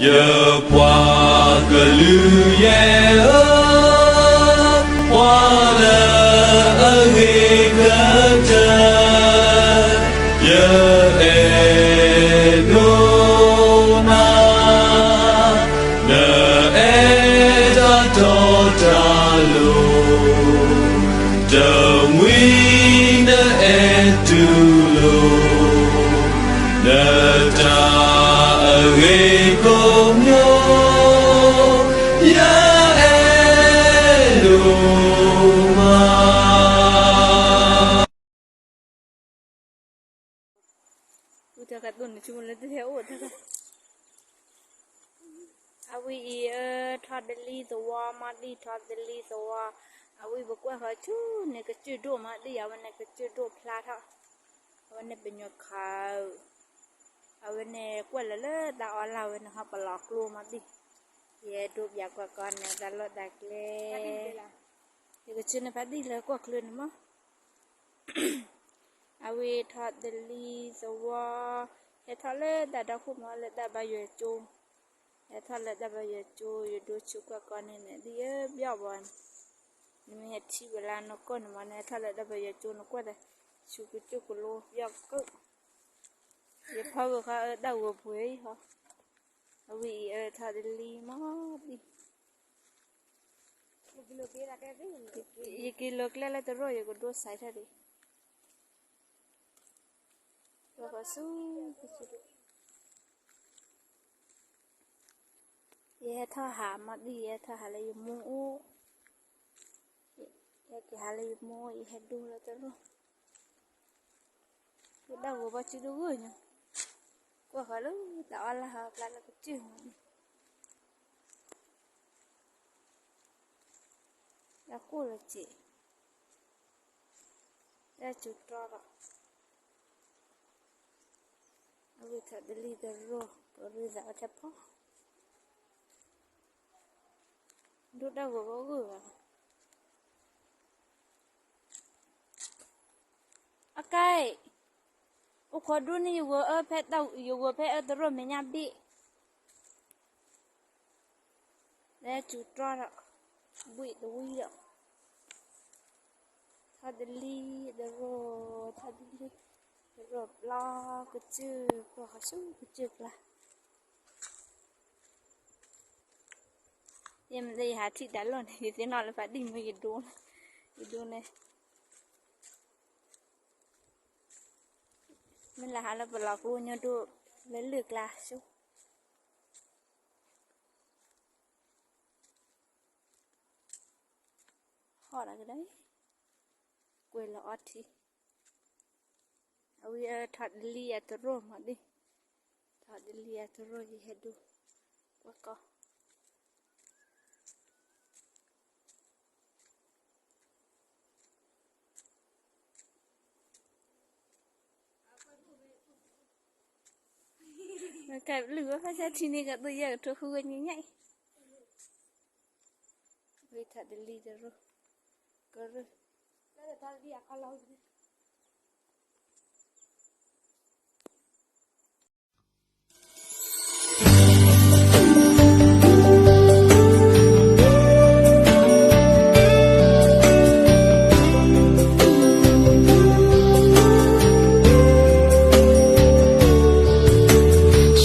ယပှၤကလုာ်ယဲၢ်ဧၢ, ပှၤလၢအဂ့ၤကတၢၢ်, ယအဲၣ်ဒိးနၤ, နအဲၣ်တၢ်တီတၢ်လိၤ, တမှံၤနအဲၣ်တူၢ်လိာ် နတၢ်အဂ့ၤကိးမံၤ, ယအဲၣ်ဒိးမး. အဝဲအံၤ ထီၣ်တလံသဝီ မးဒံၣ်ထီၣ်တလံသဝီမးဒံၣ် အဝဲအံၤပကွၢ်ဃီဆူန့ၣ် ကစၢၢ်ဒိၣ်မးဒံၣ် အဝဲန့ၣ်ကစၢၢ်ဒိၣ်ဖျါထီၣ်, အဝဲန့ၣ်ပညီခး အဝဲန့ၣ်ကွၢ်လၢလၢတၢ်အီၣ်လၢ်ဝဲန့ၣ်ဟီပလီၤကျိမးဒံၣ်, ယအဲၣ်ဒိးပျးကွၢ်ကီန့ၣ် တၢ်လီၢ်တၢ်ကျဲ, ယကဆၢန့ၣ်ဖးဒံၣ်လၢကွၢ်ချၢန့ၣ်မး အဝဲထီၣ်တလံသဝီ, ဟဲထီၣ်လၢတၢ်ဒီခိၣ်မး လၢတၢ်ဘါယွၤကၠိ, ဟဲထီၣ်လၢတၢ်ဘါယွၤကၠိ ယဒိဆူကွၢ်ကီန့ၣ်န့ၣ် ဒ်အဘျီဘၣ်န့ၣ်, နမ့ၢ်ဟဲထံၣ်ဝဲလၢနကီၢ်န့ၣ်မး နဟဲထီၣ်လၢတၢ်ဘါယွၤကၠိ နကွၢ်တၢ်ဆူကစၢၢ်ကလိဘျီကၢၢ်, ယဖီဂ့ၤဃီအတၢ်ဂီၤပှဲၤအံၤဟီ, အဝဲအံၤအထီၣ်တလံမးဒံၣ် ယက့ၤလီၤကျဲလၢတရိာ် ယကဒိစဲးထီၣ်ဒံး, ဆူ, ယဟဲထီၣ်ဟးမးဒံၣ် ယဟဲထီၣ်ဟးလၢယမိၢ်အိၣ်, ယဟဲက့ၤဟးလၢယမိၢ်အိၣ် ယဟဲဒိလၢတရိာ်, ယဒၣ်ဂီၤဘၣ်စုတဂီၢ်ညါ, ကွၢ်ဃီလၢတၢ်အီၣ်လၢ်ဟးဖျါလၢကစၢၢ်မးဒံၣ် တၢ်ကိၢ်လၢက့ၤ, တၢ်စူၤတြီဒီး, အဝဲထီၣ်တလံတရိာ် ပရ့သးအီၤထဲဖီ, ဒိၣ်တၢ်ဂီၤဘၣ်ဂီၢ်ဘၣ်, အကါအံၤ, အိၣ်ခိးဒိၣ်န့ၣ် ယဂီၤအၢဖဲတၢ် ယဂီၤဖဲအၢတရိာ်မဲာ်ညါဘ့ၣ် လၢစူၤတြီဒီး, ဘှံးတဝံၤဒီး, ထီၣ်တလံတရိာ် ထီၣ်တလံ, တရိာ်ပျီကစၢၢ် ကွၢ်ဃီဆူကစၢၢ်ကျါ, ယမ့ၢ်ယဟးထံၣ်တၢ်လီၢ်န့ၣ် ယသ့ၣ်နီၣ်လၢဖးဒံၣ်မ့ၢ်ယဒိ, ယဒိန့ၣ်, မ့ၢ်လၢဟးလၢပလီၤကျိညီဒိၣ်, လၢလၢၢ်ကျါဆူ ဟီၣ်ဒၣ်ကဒါ, ကွဲးလီၤအီထံ, အဝဲထီၣ်တလံအတရိာ်မးဒံၣ်, ထီၣ်တလံအတရိာ် ယဟဲဒိ, ကွၢ်ကီ မ့ၢ်ကလုၢ်ဝဲဖဲဆၢထံန့ၣ် ကသိးယဲၢ်ကထိဃုဝဲညါညါအံၤ, ဝဲထီၣ်တလံတရိာ်, ကရၢၢ်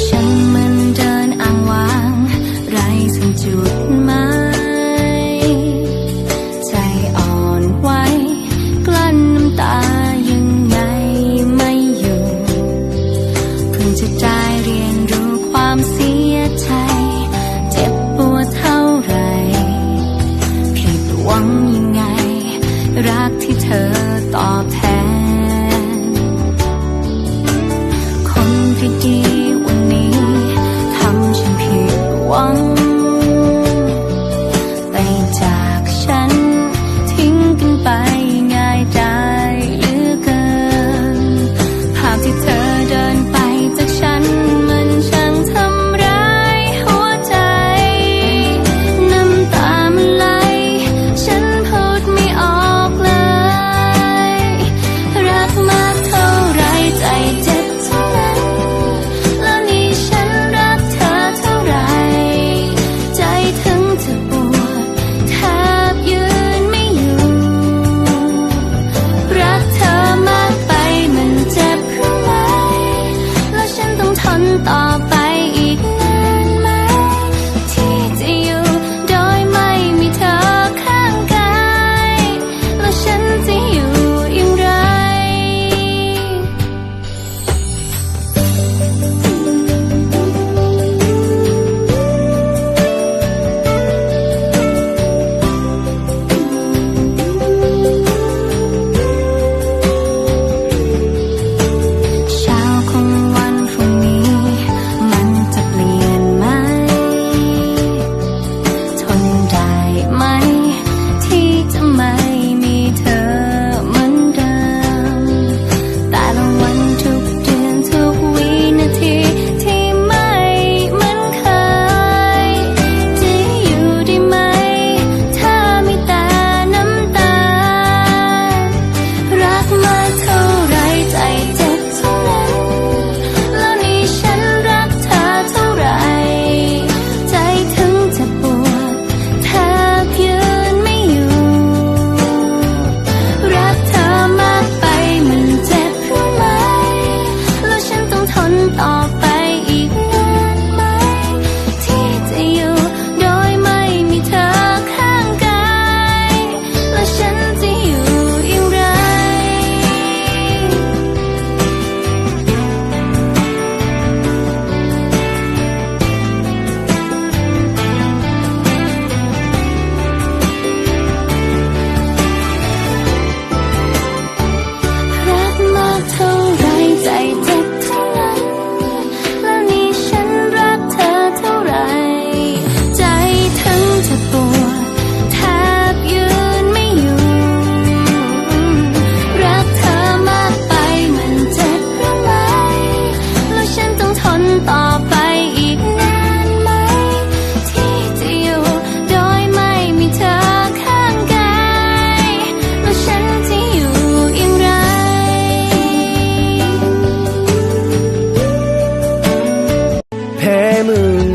ฉันเหมือนเดินอ้างว้าง ไร้ซึ่งจุดหมาย ใจอ่อนไหว กลั้นน้ำตา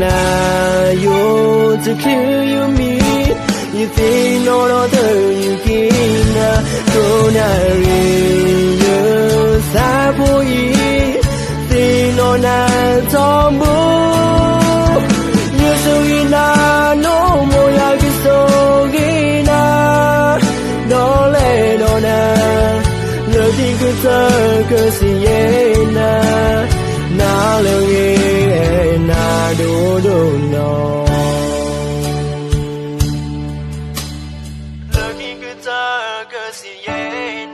နၤယိၤတချုးယမံ, ယသ့ၣ်နီၣ်ဒီးတယုၢ်က့ၤနၤ, တိၢ်နၣ်ရံၣ်ယသးဖိအံၤ, သ့ၣ်နီၣ်နၤထီဘိ, ယဆိၣ်ဂ့ၤနၤ, နီၢ်မိၢ်ယၤကဆိၣ်ဂ့ၤနၤ, ဒီးလဲၤဒီးနၤ, လၢခံကတၢၢ်ကစံးယဲၢ်နၤ, နၤလၢအဂ့ၤနၤဒိၣ်ဒိၣ်လီၤ. လၢခံကတၢၢ်ကစံးယဲၢ်